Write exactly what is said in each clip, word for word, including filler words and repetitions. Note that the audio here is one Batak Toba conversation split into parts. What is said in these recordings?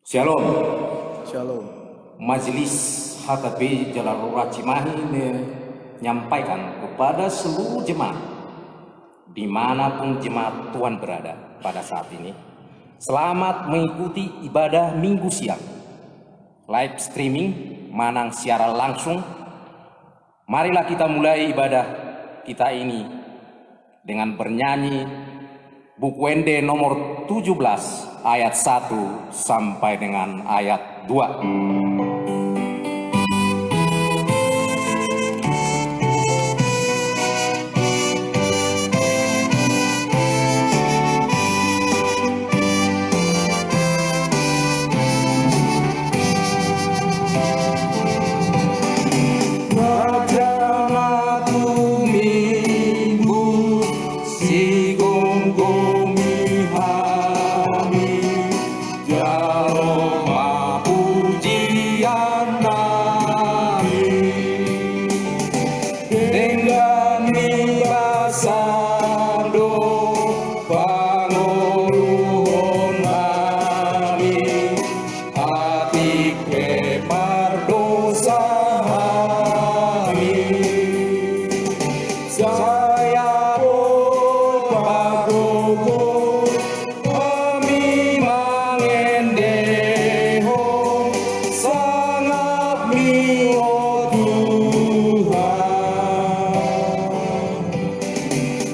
Shalom. Shalom. Majelis H K P Jalalura Cimahi menyampaikan kepada seluruh jemaat di mana pun jemaat Tuhan berada pada saat ini, selamat mengikuti ibadah Minggu siang, live streaming manang siaran langsung. Marilah kita mulai ibadah kita ini dengan bernyanyi Buku Ende nomor tujuh belas, ayat satu sampai dengan ayat dua. Raja na tuminggul, sigomgomi hami, jalo ma pujian nami. Denggan ni basa do pangoluhon nami, atik pe mardosa hami. Sai apul pagogo hami mangendehon sangapmi, o Tuhan.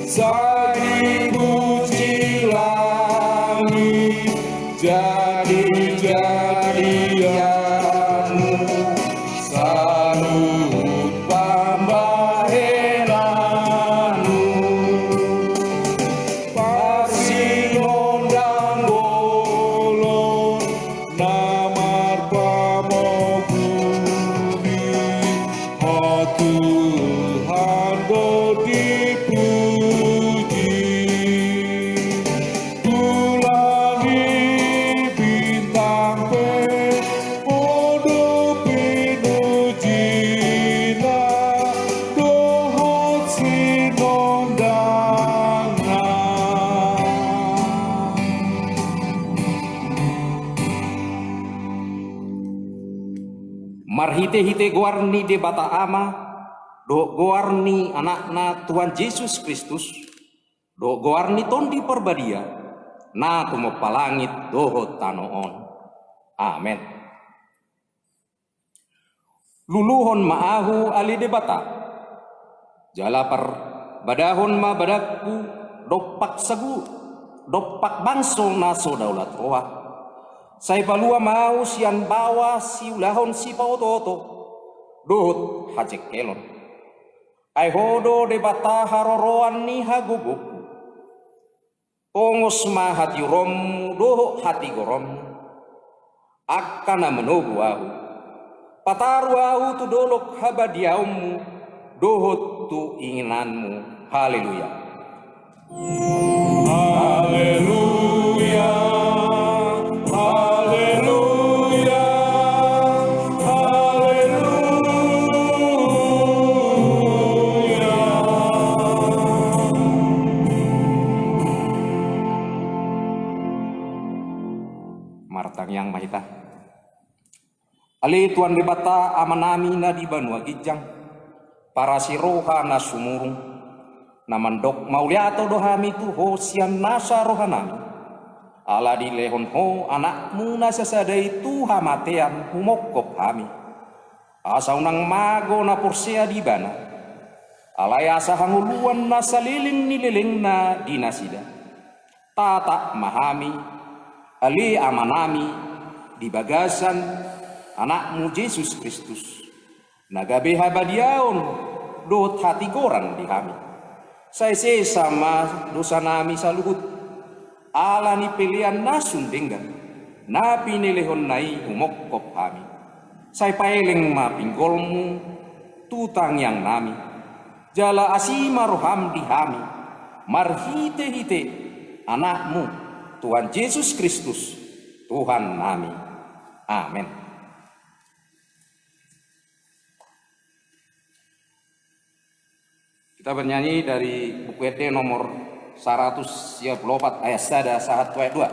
Sai dipuji langit jadi-jadianmu, saluhut pambahenanmu. Parsinondangholon na marpamoguli, o Tuhan, do dipuji. Bulan ni bintang pe, o do pinujina dohot sinondangna. Marhite-hite goar ni Debata Ama, dohot goar ni Anakna Tuhan Jesus Kristus, dohot goar ni Tondi Parbadia, na tumompa langit dohot tano on. Amen. Luluhon ma ahu ale Debata, jala parbadahon ma badanku dompak sagu, dompak bangso na so daulat roha. Sai palua ma ahu sian baoa siulahon sipaoto-oto dohot hajengkelon. Ai Ho do Debata haroroan ni hagogoonku. Pongos ma hatiuronmu dohot hatigoronmu, angka na manogu ahu. Pataru ahu tu dolok habadiaonmu dohot tu ingananmu. Haleluya. Haleluya, haleluya, haleluya. Martangiang ma hita. Ale Tuhan Debata Amanami na di banua ginjang, parasi roha na sumurung, na mandok mauliate do hami tu Ho sian nasa rohanami, ala dilehon Ho Anakmu na sasada i tu hamatean humongkop hami, asa unang mago na porsea di Ibana, alai asa hangoluan na saleleng ni lelengna di nasida. Tatap ma hami, ale Amanami, di bagasan Anakmu Jesus Kristus, na gabe habadiaon dohot hatigoran di hami. Sai sesa ma dosanami saluhut, ala ni pelean na sun denggan na pinelehonNa i humongkop hami. Sai paeleng ma pinggolMu tu tangiangnami, jala asi ma rohaM di hami, marhite-hite AnakMu, Tuhan Jesus Kristus, Tuhannami. Amen. Kita bernyanyi dari Buku Ende nomor saratus sia pulu opat ayat sada sahat tu ayat dua.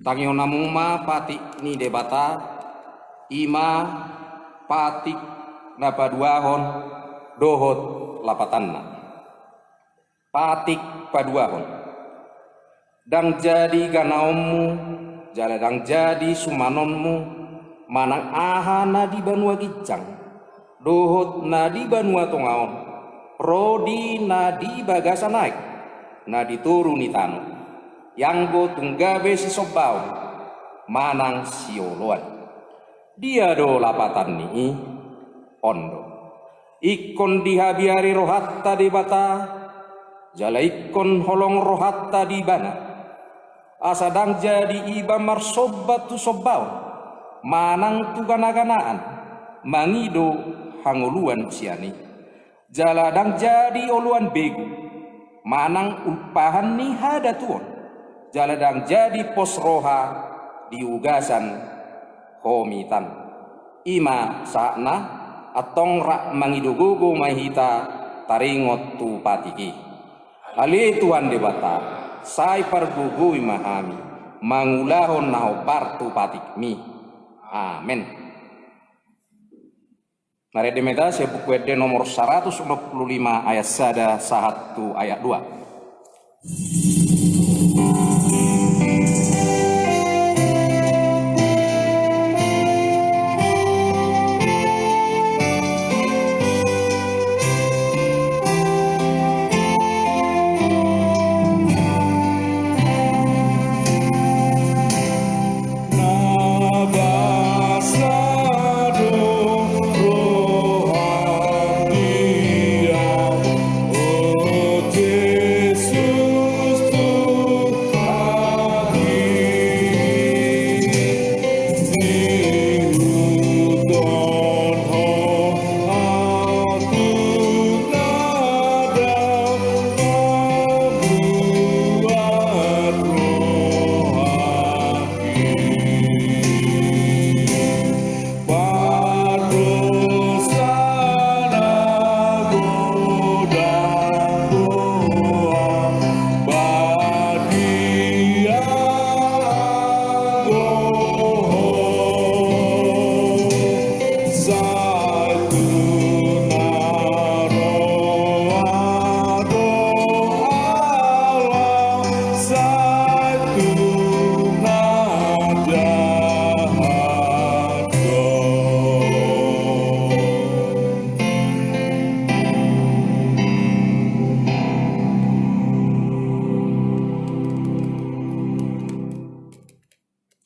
Tangihon hamu ma patik ni Debata, i ma patik na paduahon dohot lapatanna. Patik paduahon. Ndang jadi ganaonmu, jala ndang jadi sumanonmu, manang aha na di banua ginjang, dohot na di banua tonga on, ro di na di bagasan aek, na di toru ni tano, ianggo tung gabe sisombaon manang sioloan. Dia do lapatan ni i? On do. Ingkon dihabiari rohanta Debata, jala ingkon holong rohanta di ibana. Asa ndang jadi iba marsomba tu sombaon, manang tu ganaganaan, mangido hangoluan sian i. Jala ndang jadi oloan begu, manang umpahan ni hadatuon, jala ndang jadi pos roha di ugasan homitan. I ma sahatna, antong rap mangido gogo ma hita taringot tu patik i. Ale Tuhan Debata, sai pargogoi ma hami mangulahon na hombar tu patikmi. Amen. Marende ma hita sian Buku Ende nomor saratus onom pulu lima, ayat sada sahat tu ayat dua.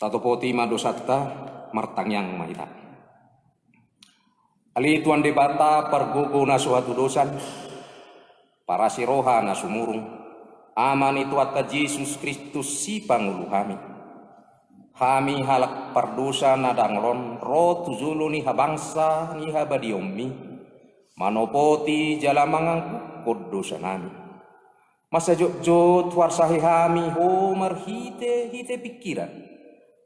Tatopoti ma dosanta, martangiang ma hita. Ale Tuhan Debata, pargogo na so hatudosan, parasi roha na sumurung, Ama ni Tuhanta Jesus Kristus, sipangolu hami. Hami halak pardosa na dangol on ro tu jolo ni habangsa ni habadiaonmi, manopoti jala manganggungkon dosanami. Mansai jotjot huarsahi hami Ho marhitehite pingkiran,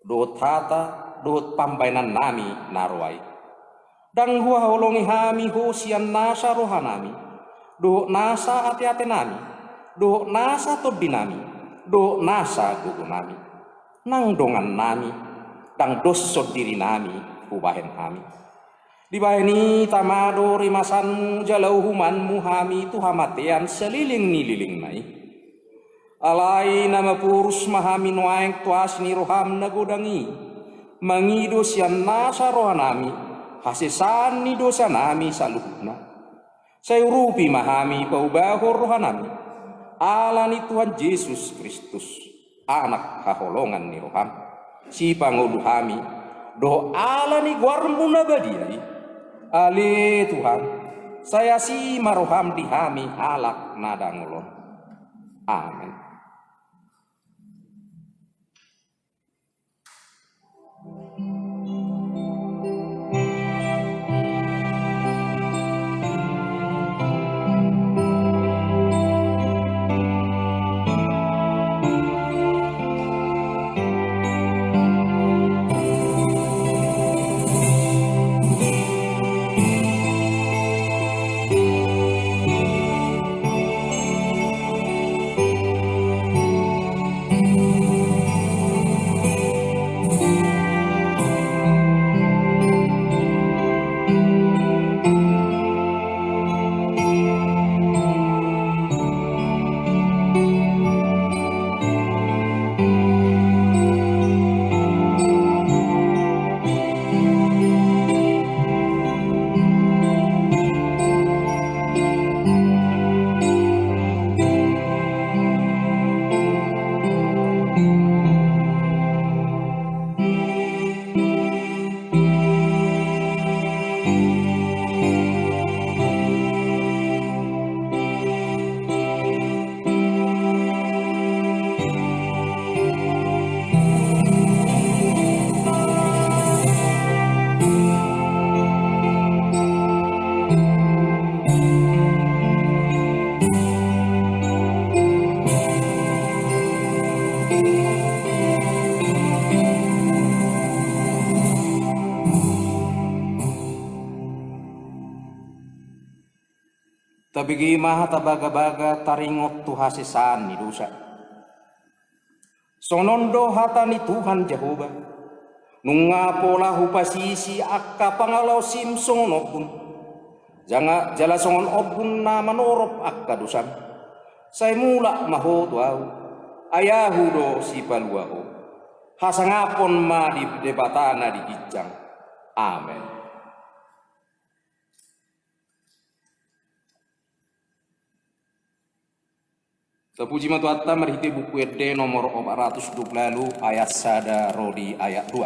dohot hata, dohot pambahenannami na roa i. Ndang huhaholongi hami Ho sian nasa rohanami, dohot nasa ateatenami, dohot nasa tondinami, dohot nasa gogonami. Nang dongannami, ndang doshon dirinami hubahen hami. Dibahen i tama do rimasanmu jala uhumanmu hami tu hamatean saleleng ni lelengna i. Alai na maporus ma hami nuaeng tu asi ni roham na godang i, mangido sian nasa rohanami hasesaan ni dosanami saluhutna. Sai urupi ma hami paubahon rohanami, ala ni Tuhan Jesus Kristus, Anak haholongan ni roham, sipangolu hami, dohot ala ni goarmu na badia i. Ale Tuhan, sai asi ma roham di hami halak na dangol on. Amen. Bege ma hata bagabaga taringot tu hasesaan ni dosa. Songon on do hata ni Tuhan Jahowa: Nunga pola hupasisi angka pangalaosim songon ombun, janga jala songon ombun na manorop angka dosam, sai mulak ma ho tu Ahu, ai Ahu do Sipalua ho. Hasangapon ma di Debata na di ginjang. Amen. Tapuji ma Tuhanta marhite Buku Ende nomor opat ratus dua pulu ualu, ayat sada ro di ayat dua.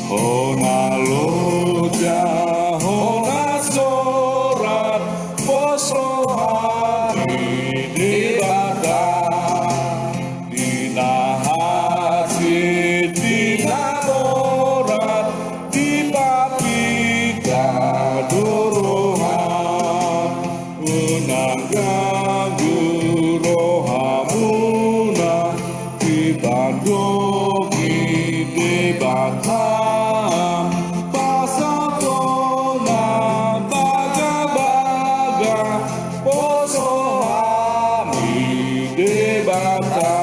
Hona loja, hona sorat, pos roha ni Debata, di na hansit, di na borat, di patika do roham. Unang ganggu rohamuna, di pandok ni Debata, pasahat hona bagabaga, pos roha ni Debata.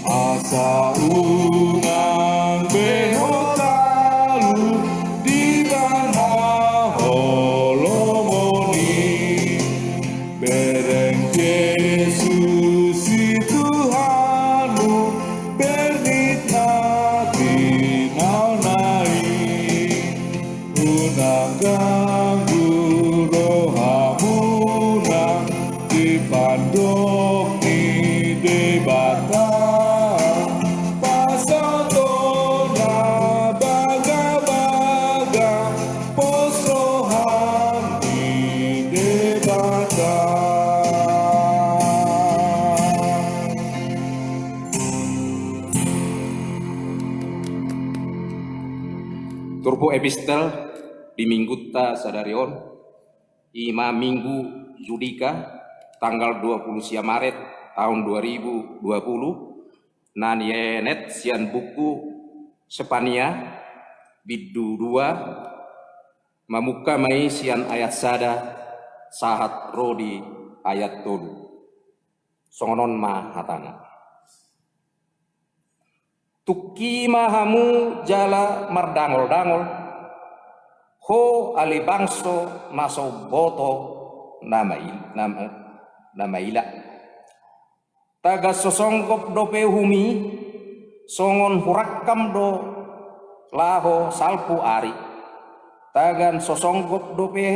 Asa unang be ho talu di na holomon i. Bereng Jesus i Tuhanmu, bernit na tinaona i. Unang ganggu rohamuna, di pandok ni Debata, pasahat hona bagabaga, pos roha ni Debata. Turpuk epistel di minggunta sadari on, i ma Minggu Judika, tanggal dua puluh sia Maret taon dua ribu dua puluh, na nienet sian buku Sefania, bindu dua, mamungka ma i sian ayat sada sahat ro di ayat tolu. Songon on ma hatana. Tungki ma hamu jala mardangol-dangol, ho ale bangso na so umboto na mail-, na, na maila. Tagan so songgop dope uhum i, songon hurangkam do laho salpu ari. Tagan so songgop dope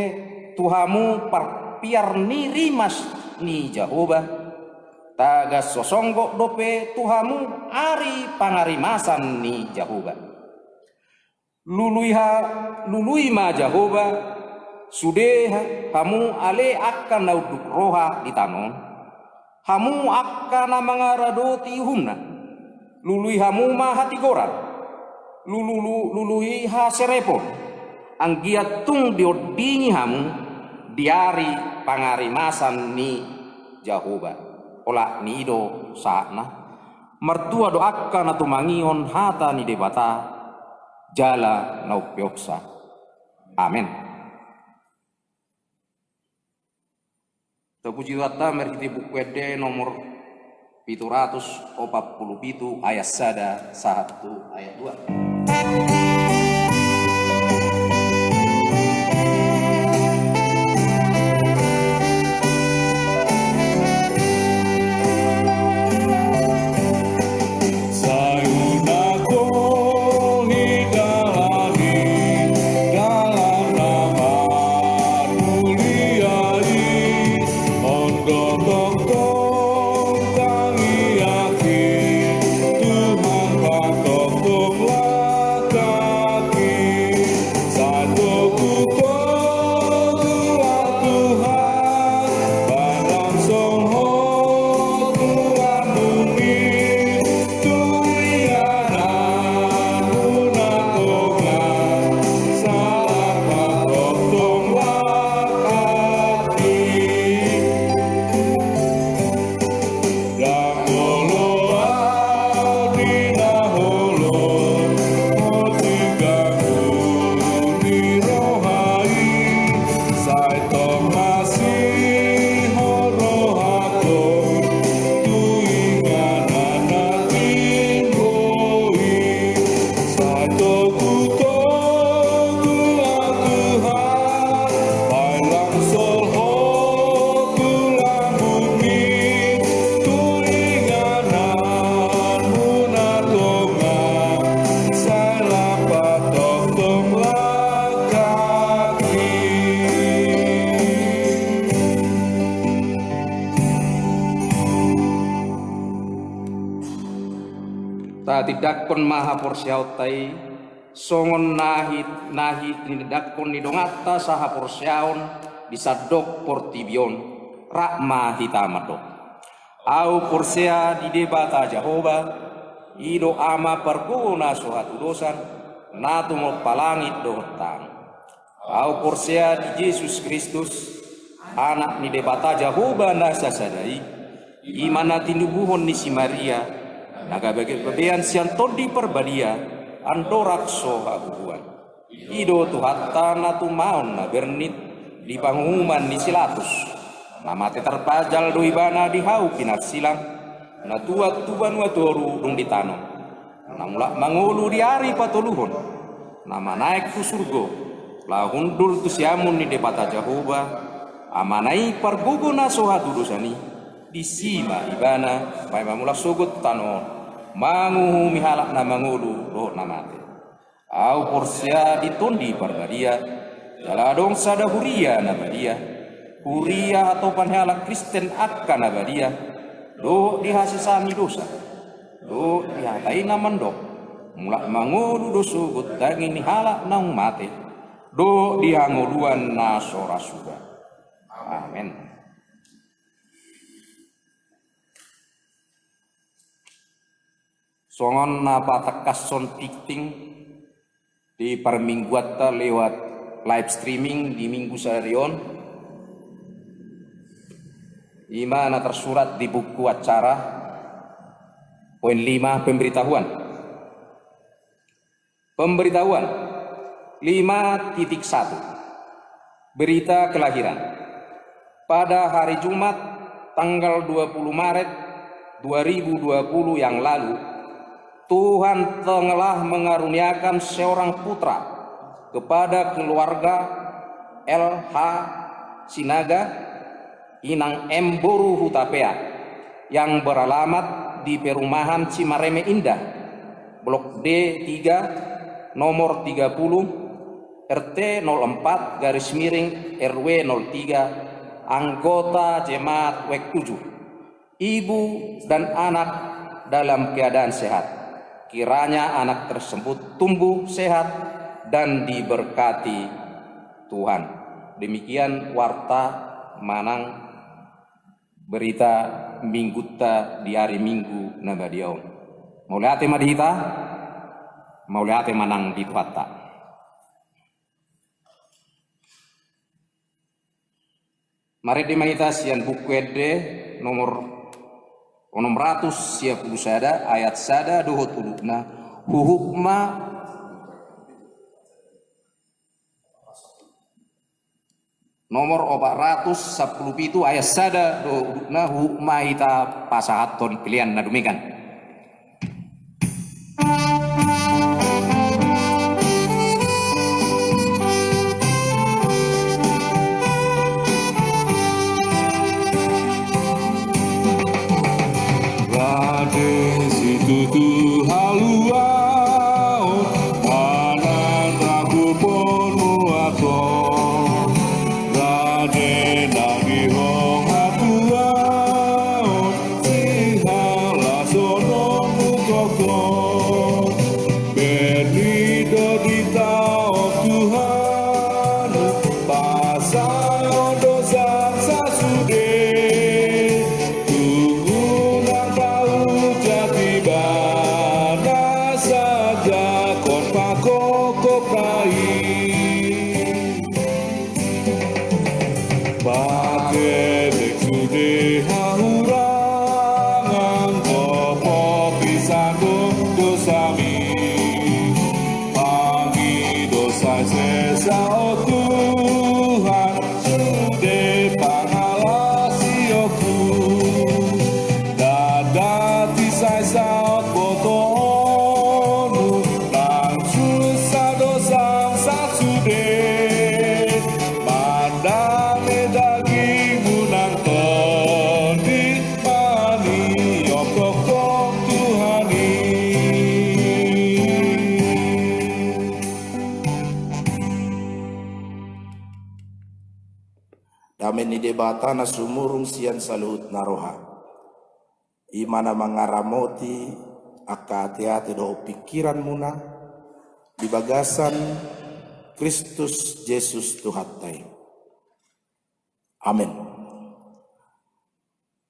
tu hamu parpiar ni rimas ni Jahowa. Tagan so songgop dope tu hamu ari pangarimasan ni Jahowa. Lului ha-, lului ma Jahowa, sude ha-, hamu ale angka na unduk roha di tano on. Hamu angka na mangaradoti uhumna, lului hamu ma hatigoran, lulu-, lului haserepon, anggiat tung diondingi hamu di ari pangarimasan ni Jahowa. Olat ni i do sahatna. Martua do angka na tumangihon hata ni Debata jala na umpeopsa. Amen. Tapuji Tuhanta marhite Buku Ende nomor pitu ratus opat pulu pitu ayat sada sahat tu ayat dua. Sai unang ho hidalani dalan na marmulia i, on do tongtong tangiangki, Tuhan patongtong langkam. Tindangkon ma haporseaonta i, songon na hi-, na hi-, tinindangkon ni donganta sahaporseaon di sandok portibi on, rap ma hita mandok. Ahu porsea di Debata Jahowa, i do Ama pargogo na so hatudosan, na tumompa langit dohot tano. Ahu porsea di Jesus Kristus, Anak ni Debata Jahowa na sasada i, i ma na tinubuhon ni si Maria, na gabe gabean sian Tondi Parbadia, andorang so habubuhan. I do Tuhanta na tumaon na bernit di panguhuman ni si Pilatus, na mate tarpajal do Ibana di hau pinarsilang, na tuat tu banua toru dung ditanom, na mulak mangolu di ari patoluhon, na manaek tu surgo, laho hundul tu siamun ni Debata Jahowa, Amana i pargogo na so hatudosan i, disi ma Ibana paima mulak sogot tu tano on, manguhumi halak na mangolu dohot na mate. Ahu porsea di Tondi Parbadia, jala adong sada huria na badia, huria hatopan ni halak Kristen angka na badia, dohot di hasesaan ni dosa, dohot di hata i na mandok, mulak mangolu do sogot daging ni halak naung mate, dohot di hangoluan na so ra suda. Amen. Songon na patangkashon tingting di parmingguanta lewat live streaming di minggu sadari on, i ma na tarsurat di buku acara, poin lima, pemberitahuan. Pemberitahuan lima titik satu. Berita kelahiran. Pada hari Jumat, tanggal dua puluh Maret dua ribu dua puluh yang lalu, Tuhan telah mengaruniakan seorang putra kepada keluarga L H Sinaga, Inang M Boru Hutapea, yang beralamat di perumahan Cimareme Indah, Blok D tiga, nomor tiga puluh, R T nol empat garis miring R W nol tiga, anggota jemaat W E K tujuh. Ibu dan anak dalam keadaan sehat. Kiranya anak tersebut tumbuh sehat dan diberkati Tuhan. Demikian warta manang berita minggunta di ari Minggu na badia on. Mauliate ma di hita, mauliate ma nang di Tuhanta. Marende ma hita sian Buku Ende nomor onom ratus sia pulu sada, ayat sada dohot udutna, huhut ma. Nomor opat ratus sampulu pitu, ayat sada dohot udutna, huhut ma hita pasahathon pelean na dumegan. Rade situtu haluaon, manang rangkuponmu aton. Rade nangihon hatuaon, sihalashononmu tongtong. Bernit do ditaon Tuhan, pasahat do sangsa sude. Tung unang tau jati bana saja kon pakokop nai. Paketek sude hahurangan, dohot pisan do dosami. Pangido sai sesa, o Tuhan, sude pangalaosionku. Ndang dati sai saut botoonmu, nang susa do sangsa sude. Mandame dagingmu nang tondi, manihop tongtong Tuhan i. Dame ni Debata na sumurung sian saluhut na roha, i ma na mangaramoti angka ateate dohot pingkiranmuna di bagasan Kristus Jesus Tuhanta i. Amen.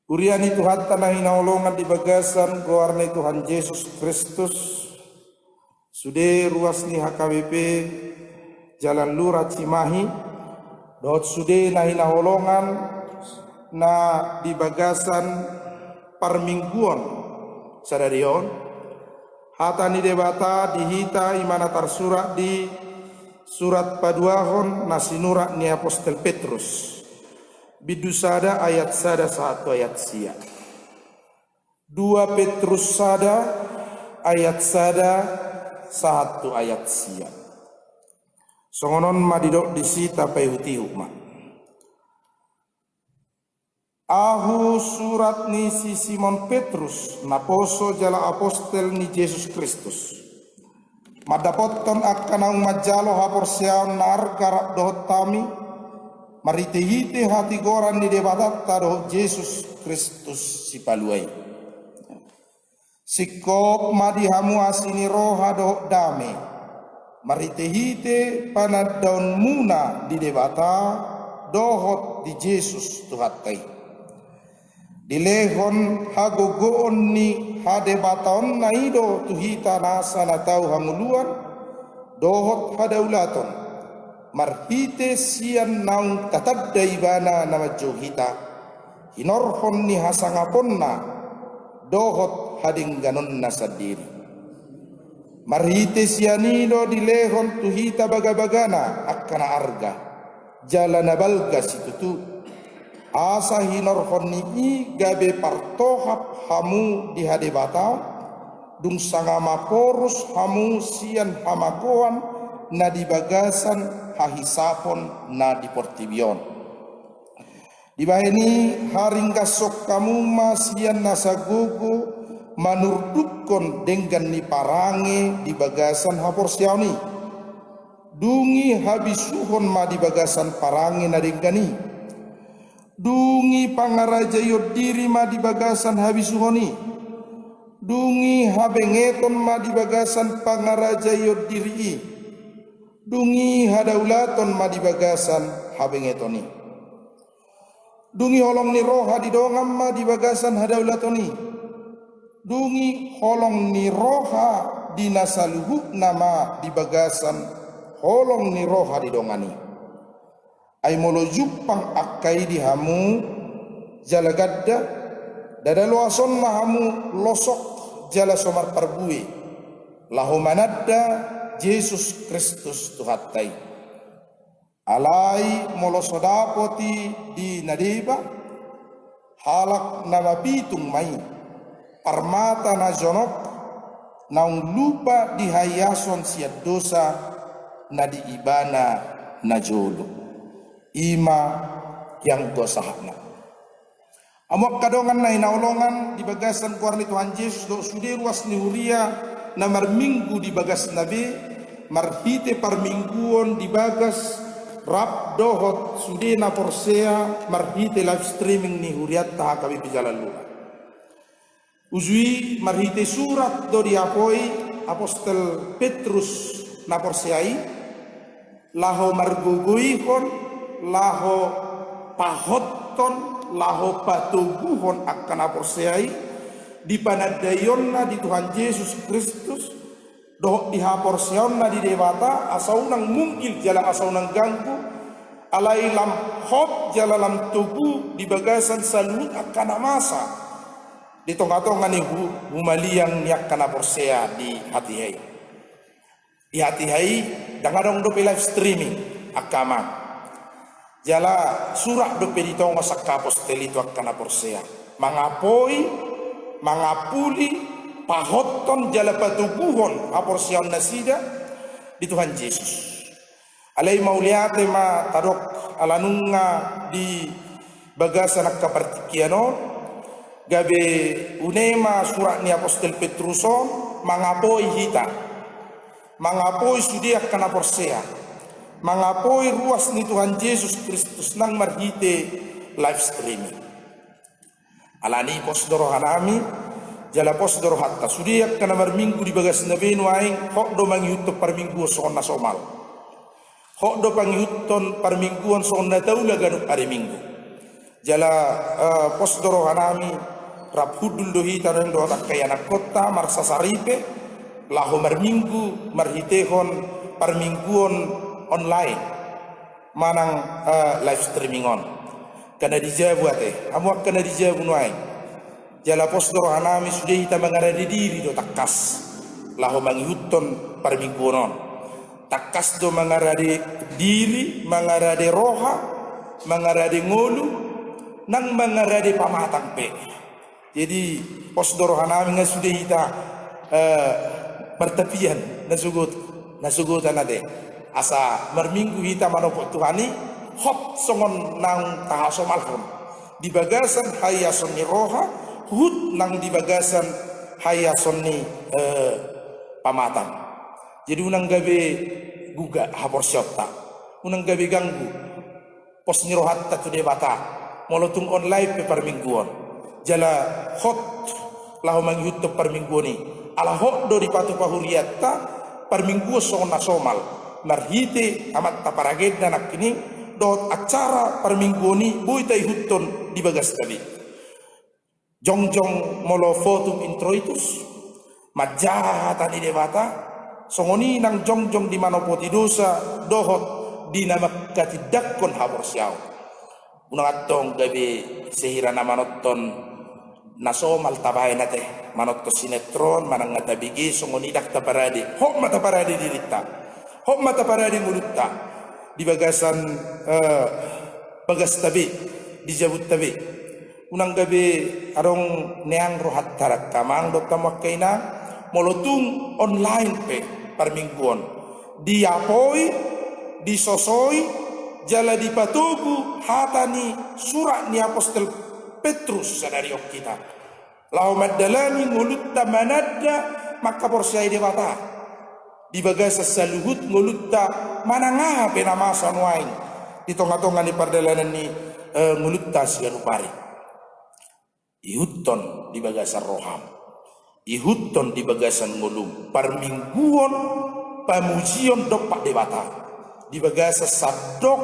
Huria ni Tuhanta na hinaholongan di bagasan goar ni Tuhan Jesus Kristus, sude ruas ni H K B P Jalan Lura Cimahi, dohot sude na hinaholongan na di bagasan parmingguon sadari on, hata ni Debata di hita i ma na tarsurat di surat paduahon na sinurat ni apostel Petrus, bindu sada ayat sada sahat tu ayat sia. Dua Petrus sada ayat sada sahat tu ayat sia. Songon on ma didok disi, tapaihutihut ma. Ahu surat ni si Simon Petrus, naposo jala apostel ni Jesus Kristus, mandapothon angka naung manjalo haporseaon na arga rap dohot hami, marhitehite hatigoran ni Debatanta dohot Jesus Kristus Sipalua i. Singkop ma di hamu asi ni roha dohot dame, marhitehite panandaonmuna di Debata dohot di Jesus Tuhanta i. Dilehon hagogoon ni hadebataonna i do tu hita nasa na tau hangoluan dohot hadaulaton, marhite sian naung tatanda Ibana na manjou hita, hinorhon ni hasangaponna dohot hadengganonna sandiri. Marhite sian i do dilehon tu hita bagabagana angka na arga jala na balga situtu, asa hinorhon ni i gabe partohap hamu di hadebataon, dung sanga maporus hamu sian hamagoan na di bagasan hahisapon na di portibi on. Dibahen i, haringgashon hamu ma sian nasa gogo manurdukhon denggan ni parange di bagasan haporseaon i. Dung i habisuhon ma di bagasan parange na denggan i. Dung i pangarajaion diri ma di bagasan habisuhon i. Dung i habengeton ma di bagasan pangarajaion diri i. Dung i hadaulaton ma di bagasan habengeton i. Dung i holong ni roha di dongan ma di bagasan hadaulaton i. Dung i holong ni roha di na saluhutna ma di bagasan holong ni roha di dongan i. Ai molo jumpang angka i di hamu jala ganda, ndada loasonna hamu losok jala so marparbue, laho mananda Jesus Kristus Tuhanta i. Alai molo so dapot i di na deba, halak na mapitung ma i, parmata na jonok, naung lupa dihaiashon sian dosa na di ibana najolo. I ma ianggo sahatna. Hamu angka dongan na hinaholongan di bagasan goar ni Tuhan Jesus dohot sude ruas ni huria na marminggu di bagasna be, marhite parmingguon di bagas rap dohot sude na porsea marhite live streaming ni hurianta H K B P Jalan Lura. Uju i marhite surat do diapoi apostel Petrus na porsea i, laho margogoihon, laho pahothon, laho patoguhon angka na porsea i di panandaionna di Tuhan Jesus Kristus dohot di haporseaonna di Debata, asa unang munggil jala asa unang ganggu, alai lam hot jala lam togu di bagasan saluhut angka na masa di tongatonga ni hu-, humaliang ni angka na porsea di hatiha i. Di hatiha i ndang adong dope live streaming, angka amang. Jala surat dope ditongos angka apostel i tu angka na porsea, mangapoi, mangampuli, pahothon jala patoguhon haporseaonnasida di Tuhan Jesus. Alai mauliate ma tadok ala nunga di bagasan angka partingkian on, gabe une ma surat ni apostel Petrus on mangapoi hita, mangapoi sude angka na porsea, mangapoi ruas ni Tuhan Jesus Kristus nang marhite live streaming. Alani i pos do rohanami, Jala pos do rohanta, sude angka na marminggu di bagasna be nuaeng, hot do mangihuthon parmingguon songon na somal. Hot do mangihuthon parmingguon songon na taula ganup ari Minggu. Jala, eh, pos do rohanami, rap hundul do hita nuaeng dohot angka ianakhonta, marsasaripe, laho marminggu, marhitehon parmingguon online manang, eh, live streaming on. Angka na di jabu ate, hamu angka na di jabu nuaeng. Jala pos do rohanami, sude hita mangarade diri do tangkas laho mangihuthon parmingguon on. Tangkas do mangarade diri, mangarade roha, mangarade ngolu, nang mangarade pamatang pe. Jadi, pos do rohanami, nga sude hita, eh, martapian, na sogot, na sogotan ate. Asa marminggu hita manopot Tuhan i, hot songon naung tahasomalhon di bagasan haiason ni roha, huhut nang di bagasan haiason ni, eh, pamatang. Jadi, unang gabe guga haporseaonta, unang gabe ganggu pos ni rohanta tu Debata, molo tung online pe parmingguon. Jala hot laho mangihuthon parmingguon i. Ala hot do dipatupa hurianta parmingguon songon na somal, marhite Amanta Paragendang nangkining, dohot acara parmingguon i boi taihuthon di bagasta be. Jongjong molo votum introitus, manjaha hata ni Debata, songon i nang jongjong di manopoti dosa dohot di na mangkatindangkon haporseaon. Unang antong gabe sehira na manonton na somal tabaen ate, manonton sinetron manang nga tabege, songon i ndang taparade, hot ma taparade dirinta, hot ma taparade ngolunta di bagasan, eh, bagasta be, di jabunta be. Unang gabe adong neang rohanta, angka amang dohot hamu angka inang, molo tung online pe parmingguon, diapoi, disosoi, jala dipatogu hata ni surat ni apostel Petrus sadari on hita, laho mandalani ngolunta mananda mangkaporseai Debata di bagasan saluhut ngolunta, manang aha pe na masa nuaeng di tonga-tonga ni pardalanan ni, eh, ngolunta siganup ari. Ihuthon di bagasan roham, ihuthon di bagasan ngolum parmingguon pamujion dompak Debata, di bagasan sandok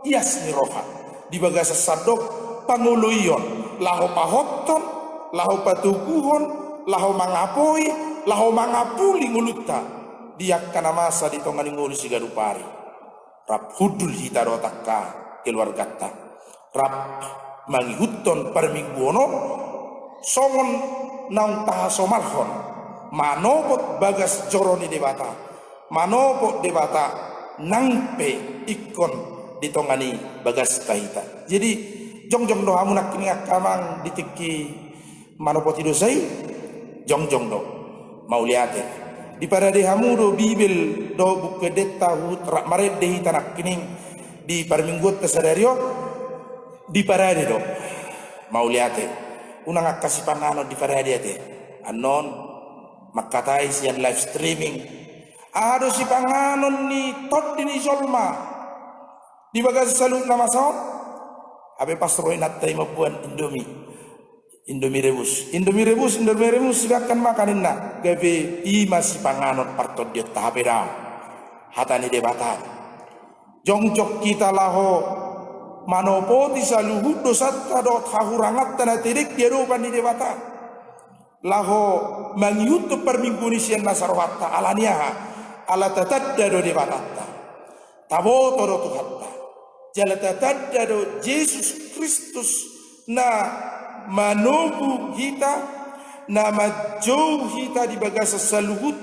ias ni roha, di bagasan sandok pangoloion, laho pahothon, laho patoguhon, laho mangapoi, laho mangapuli ngolunta di angka na masa di tonga ni ngolu siganup ari. Rap hundul hita dohot angka keluarganta, rap mangihuthon parmingguon on songon naung tahasomalhon, manopot bagas joro ni Debata, manopot Debata nang pe ingkon di tonga ni bagasta hita. Jadi, jongjong do hamu nangkining angka amang di tingki manopoti dosa i, jongjong do. Mauliate. Diparade hamu do Bibel dohot Buku Endenta huhut rap marende hita nangkining di parmingguonta sadari on? Diparade do. Mauliate. Unang angka sipanganon diparade ate. Annon mangkatai sian live streaming. Aha do sipanganon ni tondi ni jolma di bagasan saluhut na masa on? Hape pas ro inanta i mamboan Indomie. Indomie rebus. Indomie rebus, Indomie rebus, silahkan makan, ninna. Gabe i ma sipanganon partondionta, hape daong. Hata ni Debata. Jongjong hita laho manopoti saluhut dosanta dohot hahuranganta na tedeng di adopan ni Debata, laho mangihuthon parmingguon i sian nasa rohanta. Ala ni aha? Ala tatanda do Debatanta, taboto do Tuhanta, jala tatanda do Jesus Kristus na manogu hita, na manjou hita di bagasan saluhut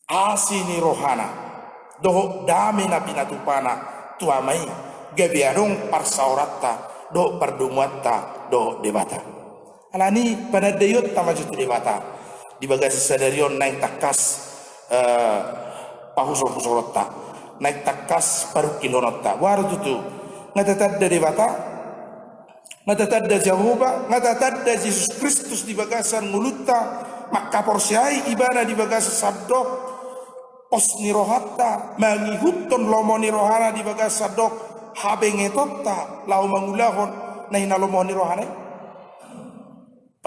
asi ni rohana dohot dame na pinatupana tu Ama i, gabe adong parsaoranta dohot pardomuanta dohot Debata. Alani i panandaionta ma jo tu Debata di bagasan sadari on naeng tangkas, eh, pahusorhusoronta, naeng tangkas parungkilhononta. Boha do tutu? Nga tatanda Debata? Nga tatanda Jahowa, nga tatanda Jesus Kristus di bagasan ngolunta, mangkaporseai Ibana di bagasan sandok pos ni rohanta, mangihuthon lomo ni rohana di bagasan sandok habengetonta laho mangulahon na hinalomohon ni rohana i?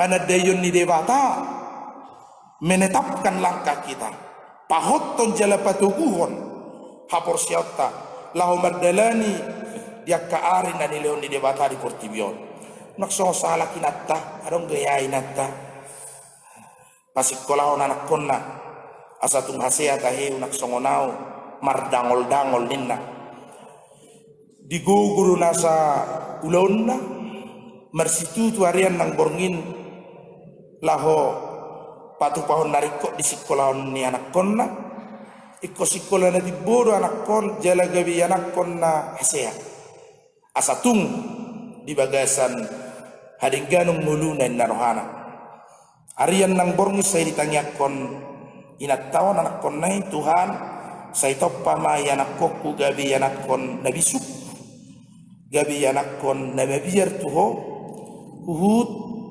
Panandaion ni Debata menetapkan langkah hita, pahothon jala patoguhon haporseaonta laho mardalani di angka ari na nilehon ni Debata di portibi on. Unang songon sahalak inanta, adong gaya inanta pasingkolahon anakkonna, asa tung hasea tahe, unang songon ahu mardangol-dangol ninna. Digogo do nasa ulaonna, marsitutu arian nang borngin laho patupahon na ringkot di singkolahon ni anakkonna. Ingkon singkola na timbo do anakkon, jala gabe ianakkon na hasea. Asa tung di bagasan hadengganon ngoluna inna rohana. Arian nang borngin sai ditangiangkon inanta on anakkonna i, Tuhan, sai tompa ma ianakkonku gabe ianakkon na bisuk, gabe ianakkon na mabiar tu Ho, huhut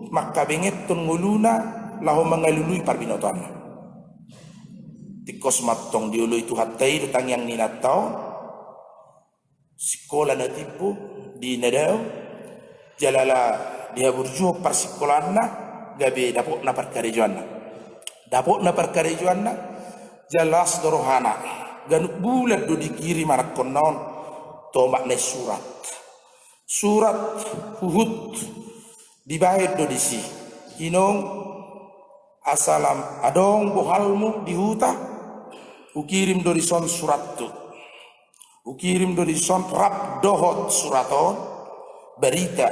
mangkabengenhon ngoluna laho mangalului parbinotoanna. Tingkos ma antong dioloi Tuhanta i do tangiang ni inanta on. Singkola na timbo di na dao, jala ala dihaburjuhon parsingkolaanna, gabe dapotna parkarejoanna. Dapotna parkarejoanna, jala las do rohana. Ganup bulan do dikirim anakkonna on tu omak na i surat. Surat, huhut dibahen do disi: Inong, asa lam adong bohalmu di huta, hukirim do dison surathu. Hukirim do dison rap dohot surat on, barita,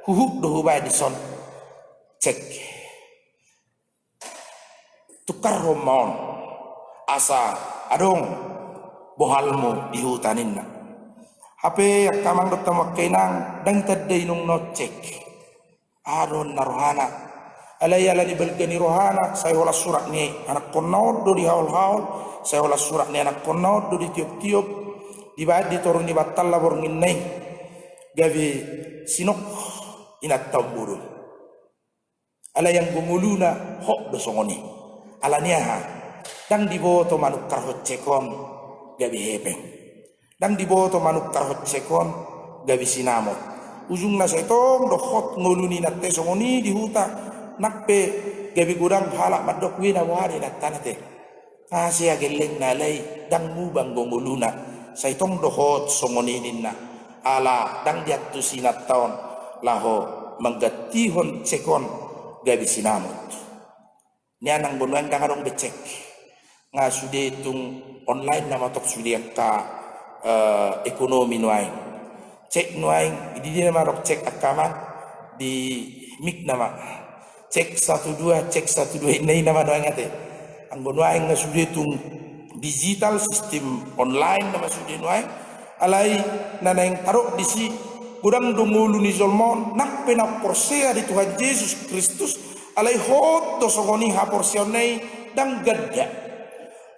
huhut do hubahen dison cek. Tungkarhon ma on, asa adong bohalmu di huta ninna. Hape angka amang dohot hamu angka inang, ndang tanda inongna on cek. Aha do na rohana. Alai ala ni balga ni rohana, sai holan surat ni anakkonna on do dihaolhaol, sai holan surat ni anakkonna on do ditioptiop, dibahen di toru ni bantalla bornginna i. Gabe sinok inanta on bodo. Alai anggo ngoluna hot do songon i. Ala ni aha? Ndang diboto manungkarhon cek on gabe hepeng. Ndang diboto manungkarhon cek on gabe sinamot. Ujungna sai tong do hot ngolu ni inanta i songon i di huta. Nang pe gabe godang halak mandok, "Ue, na boha do inantana te?" Hasea gellengna, alai ndang muba anggo ngoluna. Sai tong do hot songon i ninna. Ala ndang diantusi inanta on laho manggantihon cek on gabe sinamot. Nian anggo nuaeng ndang adong be cek. Nga sude tung online nama tong sude angka, eh, ekonomi nuaeng. Cek nuaeng, di dia nama adong cek angka amang? Di mik nama. Cek satu dua, cek satu dua, inna i nama nuaeng ate. Anggo nuaeng nga sude tung digital, sistem online nama sude nuaeng. Alai na naeng tadok disi, godang do ngolu ni jolma on, nang pe na porsea di Tuhan Jesus Kristus, alai hot do songon i haporseaonna i, ndang ganda.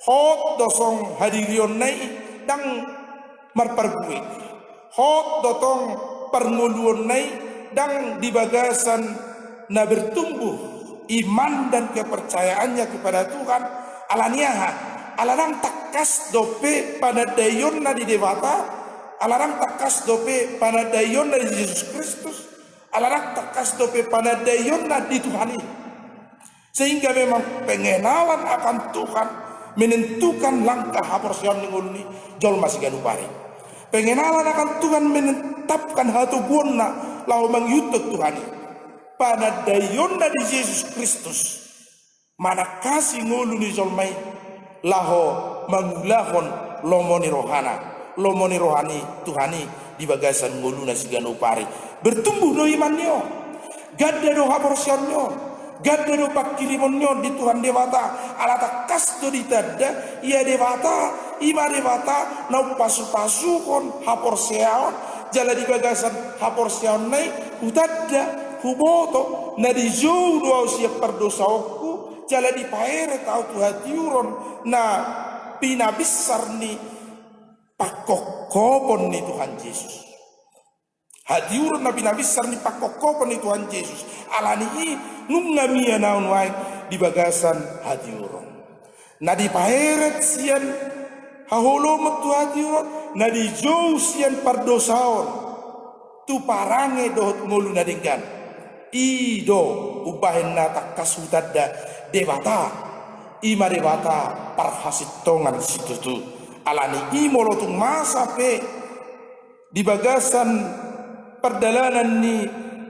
Hot do songon hadirionna i, ndang marparbue. Hot do tong parngoluonna i, ndang di bagasan na bertumbuh iman dan kepercayaannya kepada Tuhan. Ala ni aha? Ala ndang tangkas dope panandaionna di Debata, ala ndang tangkas dope panandaionna di Jesus Kristus, ala ndang tangkas dope panandaionna di Tuhan i. Sehingga memang pengenalan akan Tuhan menentukan langkah haporseaon ni ngolu ni jolma siganup ari. Pengenalan akan Tuhan menetapkan hatoguonna laho mangihuthon Tuhan i. Panandaionna di Jesus Kristus manangkasi ngolu ni jolma i laho mangulahon lomo ni rohana, lomo ni roha ni Tuhan i di bagasan ngoluna siganup ari. Bertumbuh do iman ni on, ganda do haporseaon ni on, ganda do panghirimon ni on di Tuhan Debata. Ala tangkas do ditanda, ia Debata i ma Debata na umpasupasuhon haporseaon, jala di bagasan haporseaonna i hutanda, huboto, na dijou do ahu sian pardosaonku, jala dipaeret ahu tu hatiuron na pinabinsar ni pangkophopon ni Tuhan Jesus. Hatiuron na pinabinsar ni pangkophopon ni Tuhan Jesus. Ala ni i nunga mian ahu nuaeng di bagasan hatiuron. Na dipaeret sian haholomon tu hatiuron, na dijou sian pardosaon tu parange dohot ngolu na denggan. I do umbahen na tangkas hutanda Debata, i ma Debata parhasintongan situtu. Alani i molo tung masa pe di bagasan pardalanan ni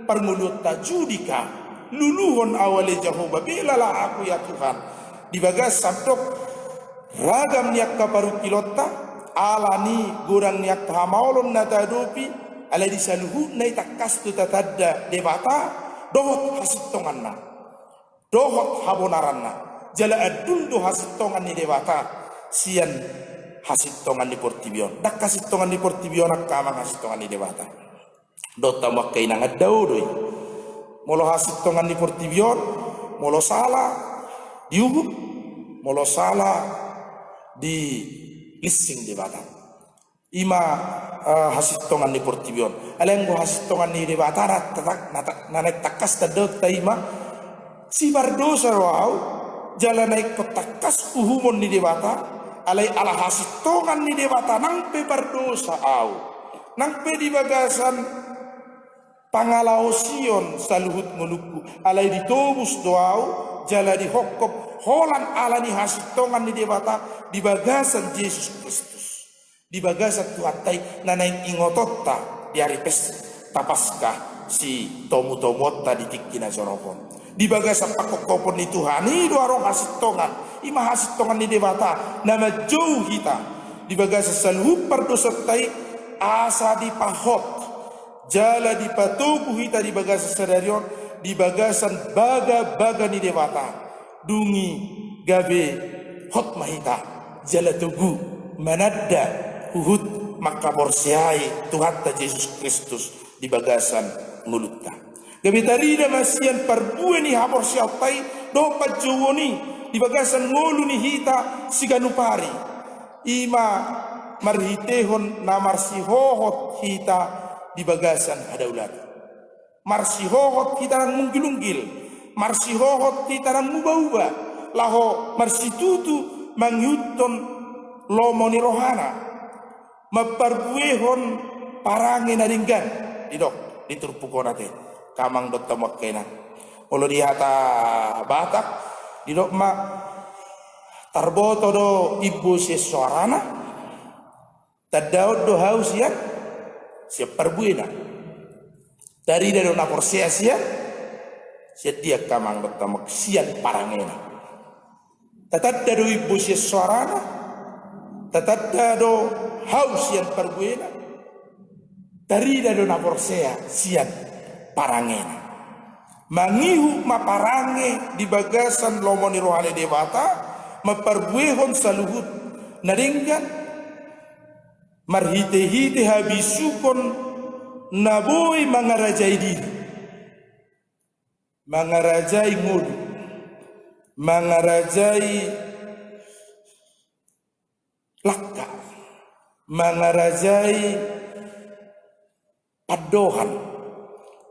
parngoluonta, judika, luluhon au ale Jahowa, belalah aku ya Tuhan, di bagasan dok ragam ni angka parungkilonta, alani godang ni angka hamaolon na tahadopi, alai di saluhutna i tangkas do tatanda Debata dohot hasintonganna, dohot habonaranna. Jala andul do hasintongan ni Debata sian hasintongan ni portibi on. Ndang hasintongan ni portibi on angka amang, hasintongan ni Debata. Dohot hamu angka inang, anda do i. Molo hasintongan ni portibi on, molo sala diuhum, molo sala dilinsing Debata. I ma, eh, hasintongan ni portibi on. Alai anggo hasintongan ni Debata na, na, na, na naeng tangkas tandaonta i ma, sipardosa do au, jala naeng tangkas uhumon ni Debata, alai ala hasintongan ni Debata nang pe pardosa au, nang pe di bagasan pangalaosion saluhut ngolungku, alai ditobus do au, jala dihophop holan ala ni hasintongan ni Debata di bagasan Jesus Kristus. Di bagasan Tuhanta i na naeng ingotonta di ari Pes-, ta Paskah sitomutomuonta di tingki na jonok on. Di bagasan panghophopon ni Tuhan i do adong hasintongan, i ma hasintongan ni Debata na manjou hita di bagasan saluhut pardosanta i, asa dipahot jala dipatogu hita di bagasan sadari on, di bagasan bagabaga ni Debata. Dung i gabe hot ma hita jala togu mananda huhut mangkaporseai Tuhanta Jesus Kristus di bagasan ngolunta. Gabe tarida ma sian parbue ni haporseaonta i dohot panjouon i di bagasan ngolu ni hita siganup ari. I ma marhitehon na marsihohot hita di bagasan hadaulaton. Marsihohot hita ndang munggil-unggil, marsihohot hita ndang muba-uba, laho marsitutu mangihuthon lomo ni rohana, mamparbuehon parange na denggan, didok di turpuk on ate, angka amang dohot hamu angka inang. Molo di hata Batak, didok ma, tarboto do imbo sian soarana, tandaon do hau sian, sian parbuena. Tarida do na porsea sian, sian dia angka amang dohot hamu angka, sian parangena. Tatanda do imbo sian soarana, tatanda do hau sian parbuena, tarida do na porsea sian parangena. Mangihut ma parange di bagasan lomo ni roha ni Debata, mamparbuehon saluhut na denggan, marhite-hite habisukon na boi mangarajai diri, mangarajai ngolu, mangarajai langka, mangarajai pandohan,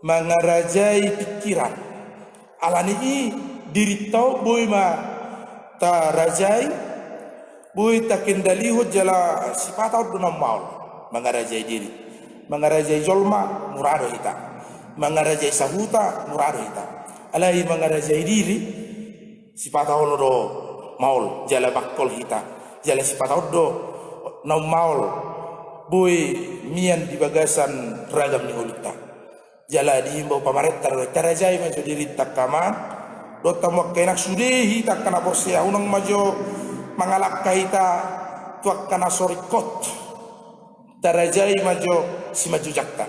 mangarajai pingkiran. Alani i dirinta on boi ma tarajai, boi takendalihon jala sipata on do na ummaol mangarajai diri. Mangarajai jolma mura do hita, mangarajai sahuta mura do hita. Alai mangarajai diri, sipata on do maol jala bangkol hita, jala sipata on do na ummaol boi mian di bagasan ragam ni ngolunta. Jala diimbau pamarenta do, tarajai ma jo dirinta angka amang dohot hamu angka inang, sude hita angka na porsea, unang ma jo mangalangka hita tu angka na so ringkot. Tarajai ma jo simanjujangta.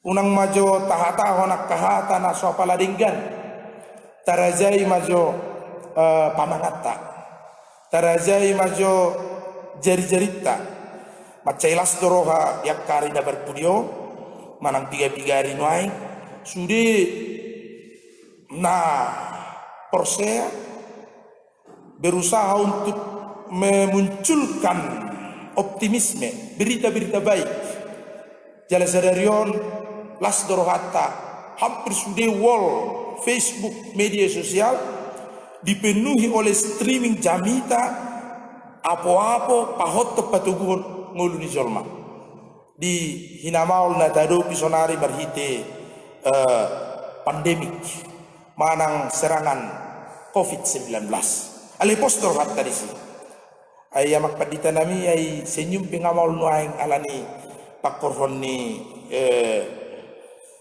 Unang ma jo tahatahon angka hata na so apala denggan. Tarajai ma jo, eh, pamanganta. Tarajai ma jo jarijarinta. Mansai las do roha di angka ari na parpudi on, manang piga-piga ari nuaeng, sude na porsea berusaha untuk memunculkan optimisme, berita-berita baik. Jala sadari on las do rohanta, hampir sude wall, Facebook, media sosial dipenuhi oleh streaming jamita, apo-apo pahothon patoguhon ngolu ni jolma. Di hinamaol na tahadopi sonari marhite, eh, pandemik manang serangan covid sembilan belas. Alai pos do rohanta disi. Ai amang pandita nami, ai senyum pe nga maol nuaeng alani pangkorhon ni, eh,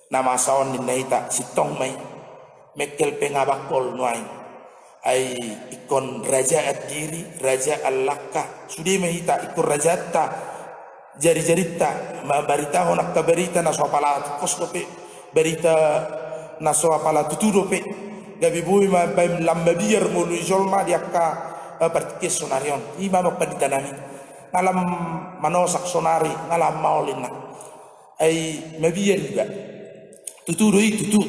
na masa on ninna hita, sintong ma i. Mengkel pe nga bangkol nuaeng. Ai ingkon rajaan diri, rajaan langka, sude ma hita ingkon rajaanta, jari-jarinta mambaritahon angka barita na so apala tungkos dope, barita na so apala tutu dope. Gabe boi ma baen lam mabiar ngolu ni jolma di angka, eh, partingkian saonari on. I ma amang pandita nami. Nga lam manosak saonari, nga lam maol inna. Ai mabiar iba. Tutu do i, tutu.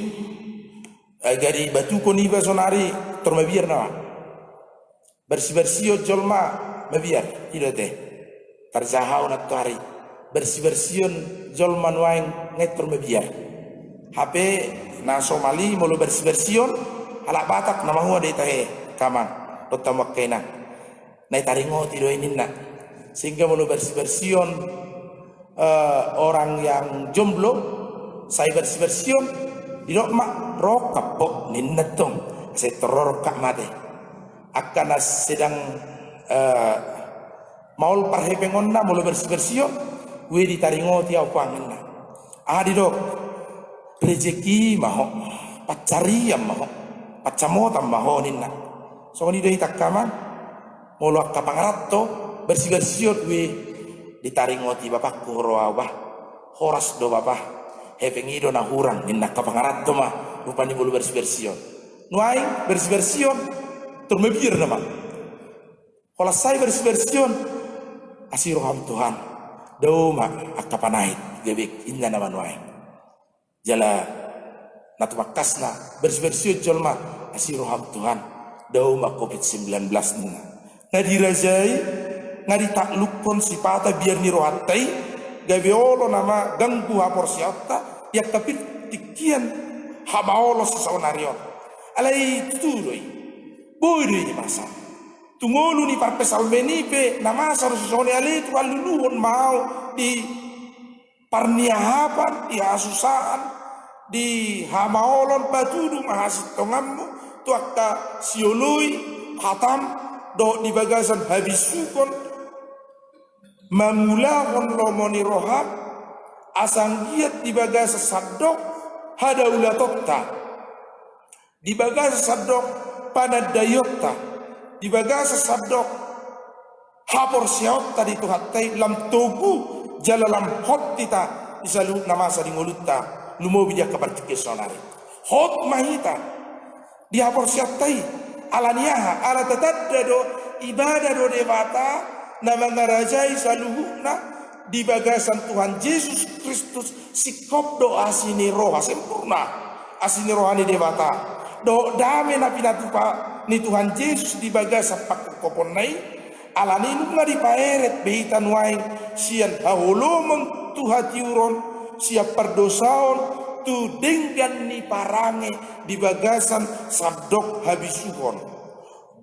Ai gari batukon iba saonari, tor mabiar nama. Barsi-barsion jolma mabiar, i do ate. Tarjaha au nantoari. Barsi-barsion jolma nuaeng nga tor mabiar. Hape na somal i molo barsi-barsion, halak Batak na mahua do i tahe, angka amang dohot hamu angka inang. Na i taringoti do i ninna. Sehingga molo barsi-barsion, eh, orang yang jomblo, sai barsi-barsion, didok ma, rongkap po ninna tong. Sai tor rongkap mate. Angka na sedang, eh, maol parhepengonna molo barsi-barsion, ue ditaringoti au puang ninna. Aha didok? Rejeki ma ho, pancarian ma ho, pansamotan ma ho ninna. Songon i do hita angka amang. Molo angka pangaranto, barsi-barsion, ue ditaringoti bapangku, ro au bah. Horas do bapa. Hepeng i do na hurang, ninna angka pangaranto ma. Rupani molo barsi-barsion. Nuaeng, barsi-barsion, tor mabiar nama. Holan sai barsi-barsion, asi roham Tuhan. Dao ma angka panait, gabe inna nama nuaeng. Jala na tumangkasna, barsi-barsion jolma, asi roham Tuhan, dao ma covid sembilan belas ninna. Nga dirajai, nga ditanglukkon sipata biar ni rohanta i, gabe olo nama ganggu haporseaonta di angka partingkian hamaolon sasaonari on. Alai tutu do i. Boi do i masa. Tu ngolu ni parpsalmen i pe na masa do sisongon i, alai tu haluluhon ma au di parniahapan, di hasusaan, di hamaolon, patudu ma hasintonganmu tu angka sioloi hatam dohot di bagasan habisuhon, mangulahon lomo ni roham, asa anggiat di bagasan sandok hadaulatonta. Di bagasan sandok panandaionta, di bagasan sandok haporseaonta di Tuhanta i, lam togu jala lam hot hita di saluhut na masa di ngolunta, lumobi di angka partingkian saonari. Hot ma hita di haporseaonta i, ala ni aha? Ala tatanda do, ibana do Debata na mangarajai saluhutna di bagasan Tuhan Jesus Kristus. Singkop do asi ni roha, sempurna asi ni roha ni Debata dohot dame na pinatupa ni Tuhan Jesus di bagasan pangkophoponna i. Ala ni i nunga dipaeret be hita nuaeng sian haholomon tu hatiuron, sian pardosaon tu denggan ni parange di bagasan sandok habisuhon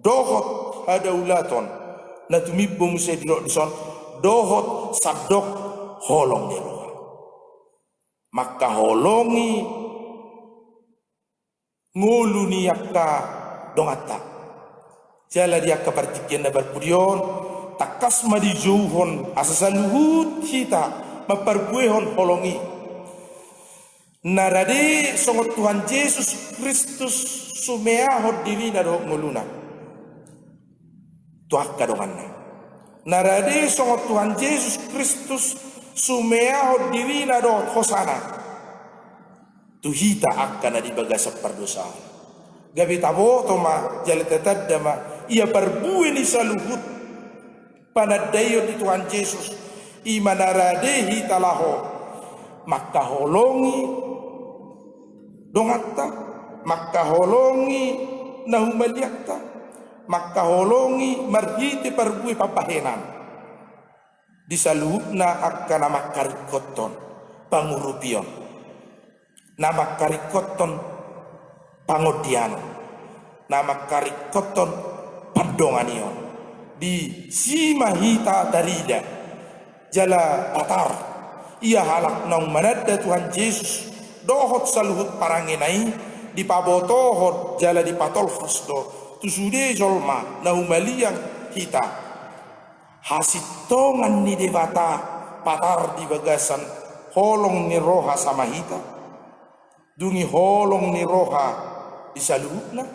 dohot hadaulaton. Na tumimbo muse didok dison, dohot sandok holong ni roha. Mangkaholongi ngolu ni angka donganta. Jala di angka partingkian na parpudi on, tangkas ma dijouhon asa saluhut hita mamparbuehon holong i. Na rade songon Tuhan Jesus Kristus sumeahon dirina dohot ngoluna tu angka donganna. Na rade songon Tuhan Jesus Kristus sumeahon dirina dohot hosana tu hita angka na di bagasan pardosaon. Gabe taboto ma, jala tatanda ma ia parbue ni saluhut panandaion ni Tuhan Jesus, i ma na rade hita laho mangkaholongi donganta, mangkaholongi na humaliangta, mangkaholongi marhite parbue pambahenan di saluhutna angka na mangkaringkothon pangurupion, na mangkaringkothon pangondianon, na mangkaringkothon pandonganion. Disi ma hita tarida jala tatar ia halak naung mananda Tuhan Jesus dohot saluhut parangena i dipabotohon jala dipatolhas do tu sude jolma na humaliang hita. Hasintongan ni Debata patar di bagasan holong ni roha sama hita. Dung i holong ni roha di saluhutna,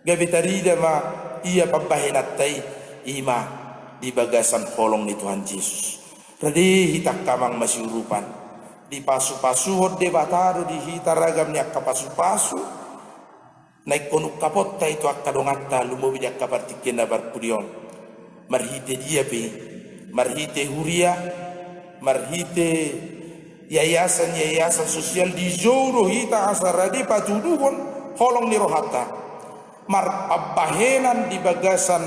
gabe tarida ma ia pambahenanta i, i ma di bagasan holong ni Tuhan Jesus. Rade hita angka amang masiurupan, dipasupasuhon Debata do di hita ragam ni angka pasupasu na ingkon ungkaponta i tu angka donganta, lumobi di angka partingkian na parpudi on. Marhite dia pe i, marhite huria, marhite yayasan-yayasan sosial, dijou do hita asa rade patuduhon holong ni rohanta. Marpambahenan di bagasan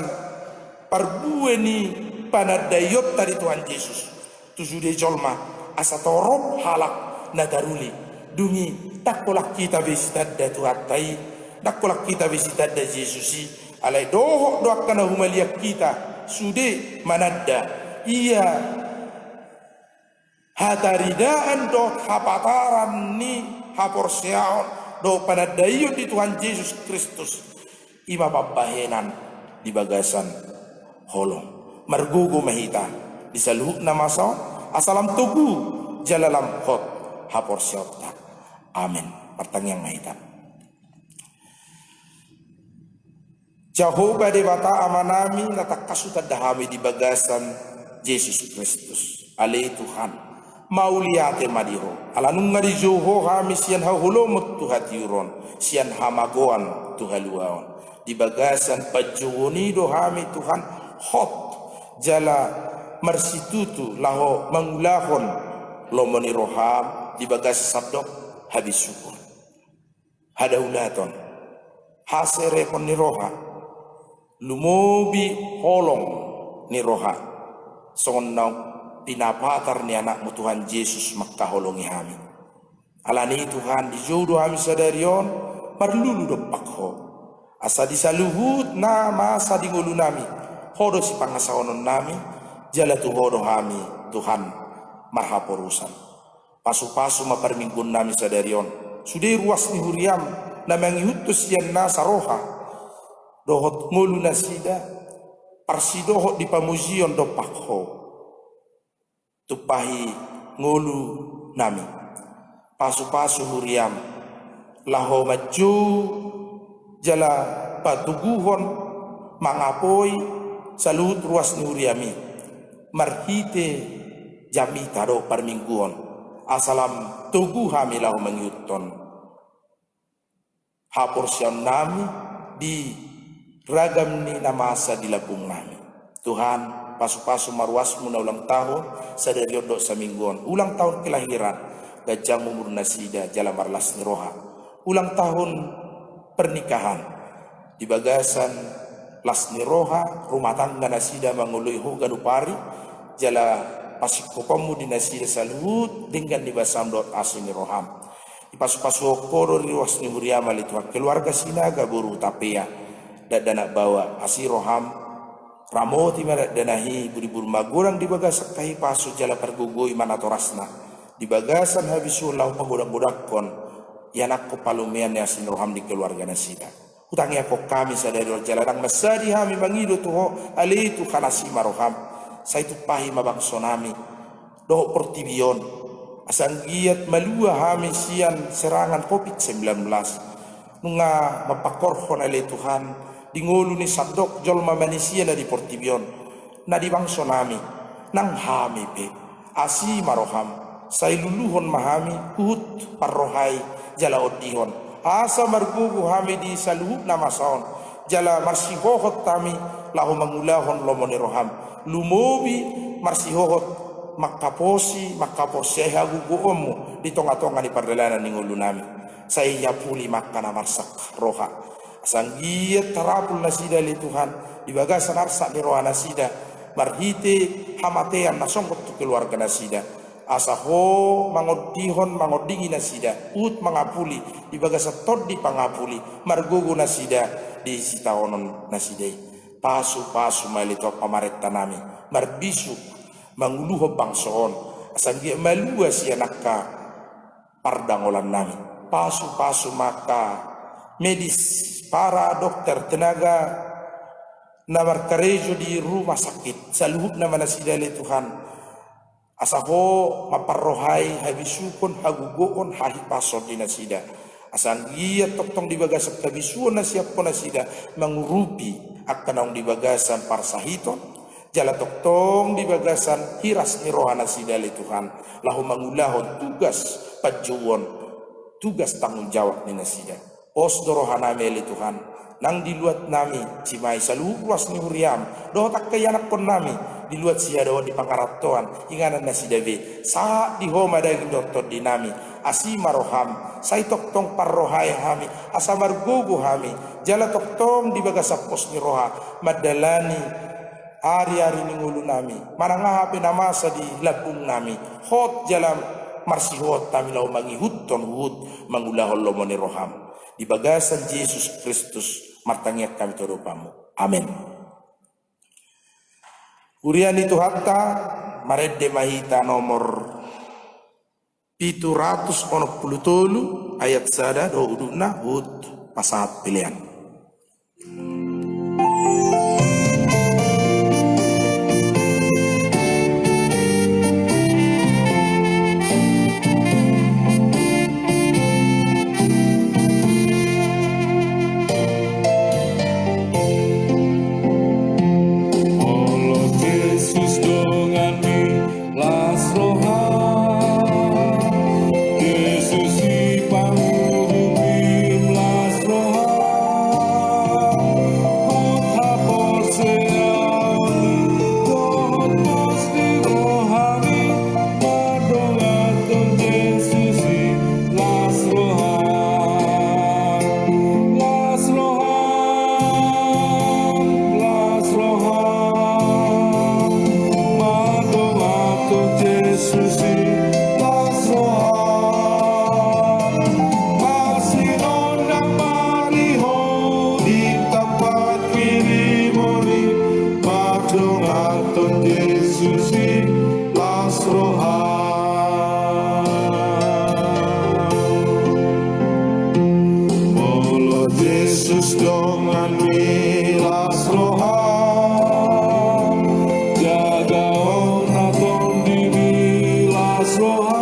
parbue ni panandaionta di Tuhan Jesus tu sude jolma, asa torop halak na taruli. Dung i, ndang holan hita be sitanda Tuhanta i, ndang holan hita be sitanda Jesus i, alai dohot do angka na humaliang hita sude mananda ia hataridaan dohot hapataran ni haporseaon dohot panandaion di Tuhan Jesus Kristus. I ma pambahenan di bagasan holong. Margogo ma hita di saluhut na masa on, asa lam togu jala lam hot haporseaonta. Amen. Martangiang ma hita. Jahowa Debata Amanami, na tangkas hutanda hami di bagasan Jesus Kristus. Ale Tuhan, mauliate ma di Ho, ala nunga dijou Ho hami sian haholomon tu hatiuron, sian hamagoan tu haluaon. Di bagasan panjouon i do hami, Tuhan, hot jala marsitutu laho mangulahon lomo ni roham di bagasan sandok habisuhon, hadaulaton, haserepon ni roha, lumobi holong ni roha, songon naung pinapatar ni Anakmu Tuhan Jesus mangkaholongi hami. Alani i Tuhan, dijou do hami sadari on marlulu dompak Ho, asa di saluhut na masa di ngolunami, Ho do sipangasahononnami, jala tu Ho do hami, Tuhan, marhaporusan. Pasupasu ma parmingguonnami sadari on sude ruas ni huriam na mangihuthon sian nasa roha dohot ngolu nasida, parsidohot di pamujion dompak Ho. Tumpahi ngolunami, pasupasu huriam laho manjou jala patoguhon, mangapoi saluhut ruas ni huriam i marhite jamita dohot parmingguon, asa lam togu hami laho mangihuthon haporseaonnami di ragam ni na masa di lambungnami. Tuhan, pasupasu ma ruasmu na ulang tahun sadari on dohot saminggu on, ulang tahun kelahiran, ganjang umur nasida jala marlas ni roha, ulang tahun pernikahan, di bagasan las ni roha, rumah tangga nasida mangoloi Ho ganup ari, jala pasingkoponmu di nasida saluhut denggan ni basam dohot asi ni roham. Dipasupasu Ho do di ruas ni huriam, ale Tuhan, keluarga Sinaga boru Hutapea, dakdanak baoa, asi roham, ramoti ma dakdanak i, buribur magodang di bagasan hahipason jala pargogoi ma natorasna di bagasan habisuhon laho pagodanggodangkon, ianakhon palumean ni asi ni roham di keluarga nasida. Hutangiangkon hami sadari on jala ndang mansadi hami mangido tu Ho, ale Tuhan, asi ma roham, sai tumpahi ma bangsonami dohot portibi on, asa anggiat malua hami sian serangan covid sembilan belas. Nunga mampangkorhon, ale Tuhan, di ngolu ni sandok jolma manisia na di portibi on, na di bangsonami, nang hami pe. Asi ma roham, sai luluhon ma hami huhut parrohai jala ondihon, asa margogo hami di saluhut na masa on, jala marsihohot hami laho mangulahon lomo ni roham, lumobi marsihohot mangkaposi, mangkaporseai hagogoonmu di tongatonga ni pardalanan ni ngolunami. Sai hapuli ma angka na marsak roha, asa anggiat tarapul nasida, ale Tuhan, di bagasan arsak ni roha nasida, marhite hamatean na songgop tu keluarga nasida, asa Ho mangondihon, mangondingi nasida, huhut mangapuli di bagasan tondi pangapuli, margogo nasida di sitaonon nasida i. Pasupasu ma, ale Tuhan, pamarentanami, marbisuk manguluhon bangso on, asa anggiat malua sian angka pardangolan nami. Pasu-pasu ma angka medis, para dokter, tenaga na markarejo di rumah sakit, saluhutna ma nasida ale Tuhan. Asa Ho mamparrohai habisuhon, hagogoon, hahipason di nasida. Asa anggiat tongtong di bagasan habisuhon na siap Ho nasida mangurupi angka naung di bagasan parsahiton, jala tongtong di bagasan hiras ni roha nasida ale Tuhan, laho mangulahon tugas panjouon, tugas tanggung jawab ni nasida. Pos do roha nami ale Tuhan, nang di luat nami, simai saluhut ruas ni huriaM, dohot angka ianakhon nami, di luat sihadahon di pangarantoan, inganan nasida be, sahat di Ho ma daging dohot tondi nami, asi ma rohaM, sai tongtong parrohai hami, asa margogo hami, jala tongtong di bagasan pos ni roha, mandalani ari-ari ni ngolu nami, manang aha pe na masa di lambung nami, hot jala marsihot hami laho mangihuthon huhut mangulahon lomo ni rohaM. Di bagasan Jesus Kristus martangiang hami tu adopanMu. Amen. Huria ni Tuhanta, marende ma hita nomor pitu ratus onom pulu tolu, ayat sada dohot udutna, huhut pasahat pelean. Molo Jesus donganmi, las roha. Jesus i pangurupim, las roha. Hot haporseaon dohot pos ni rohami, mandongankon Jesus i, las roha. Las roha, las roha, mandongankon Jesus i, las roha. Marsinondang ma di Ho bintang pangkirimon i, mandongankon Jesus i, las roha. Molo Jesus donganmi, las roha. Jagaon ma tondimi, las roha.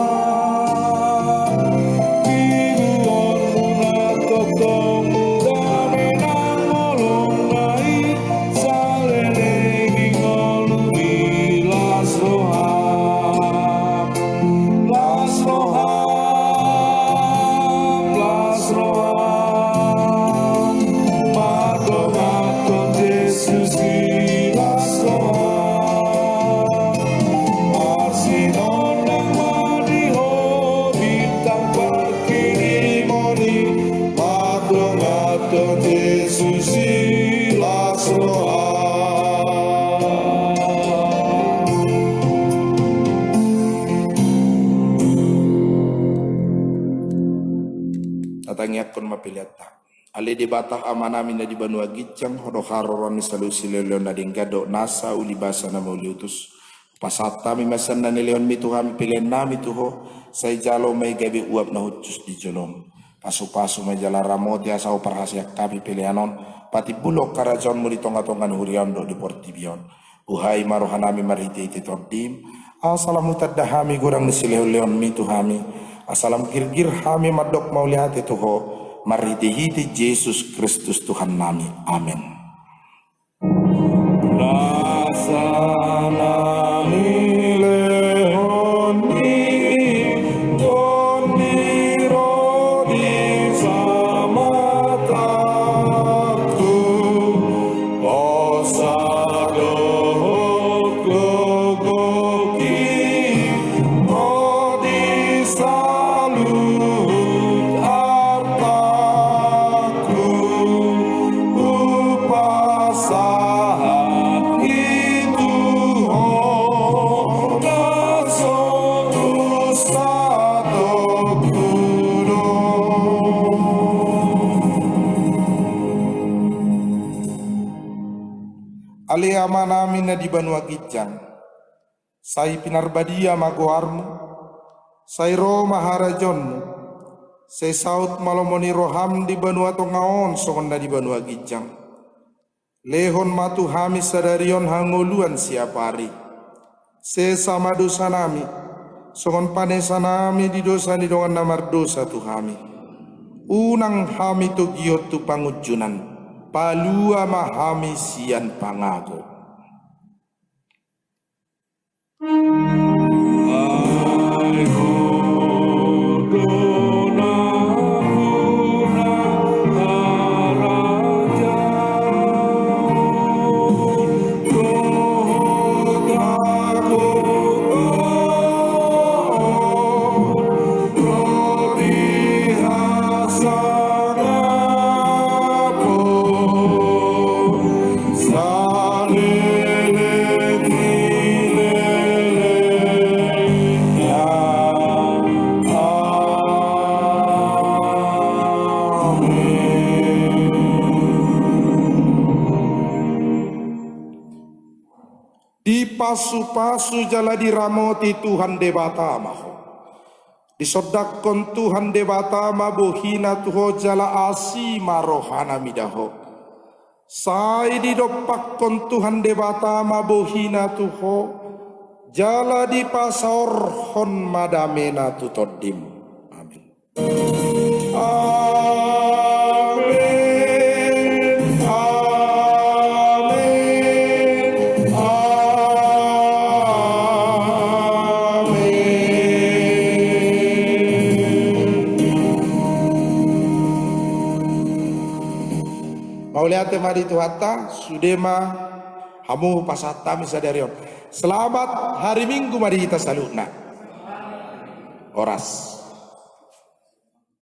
Dibuhonmuna tongtong dame nang holong na i, saleleng i ngolumi, las roha. Las roha, las roha, mandongankon Jesus i, las roha. Marsinondang ma di Ho bintang pangkirimon i, mandongankon Jesus i, las roha. Tatangiangkon ma peleanta. Ale Debata Amanami na di banua ginjang, Ho do haroroan ni saluhut silehonlehon na denggan dohot nasa uli basa na mauliutus. Pasahat hami ma sian na nilehonmi tu hami peleannami tu Ho, sai jalo ma i gabe uap na hushus di jolom. Pasupasu ma jala ramoti asa huparhaseang hami pelean on, patimbulhon harajaonmu di tongatonga ni huria on dohot di portibi on. Buhai ma rohanami marhitehite tondim, asa lam hutanda hami godang ni silehonlehonmi tu hami, asa lam girgir hami mandok mauliate tu Ho, marhitehite Jesus Kristus Tuhannami. Amen. Nasa na nilehon ni Tondi ro di pamatangku, hosa dohot gogoki, ro di saluhut arta. Hupasahat i tu Ho na so tusa tongku do. Ale Amanami na di banua ginjang, sai pinarbadia ma goarmu, Sai ro ma harajaonmu. Sai saut ma lomo ni roham di banua tonga on songon na di banua ginjang. Lehon ma tu hami sadari on hangoluan siapari. Sesa ma dosanami, songon panesanami di dosa ni dongan na mardosa tu hami. Unang hami togihon tu pangunjunan, palua ma hami sian pangago. Dipasupasu jala diramoti Tuhan Debata ma ho. Disondangkon Tuhan Debata ma bohina tu ho jala asi ma rohana mida ho. Sai didompakkon Tuhan Debata ma bohina tu ho, jala dipasaorhon ma damena tu tondim. Amen. Amen. Amen. Mauliate ma di Tuhanta, sude ma hamu pasahat hami sadari on. Selamat hari Minggu ma di hita saluhutna. Horas.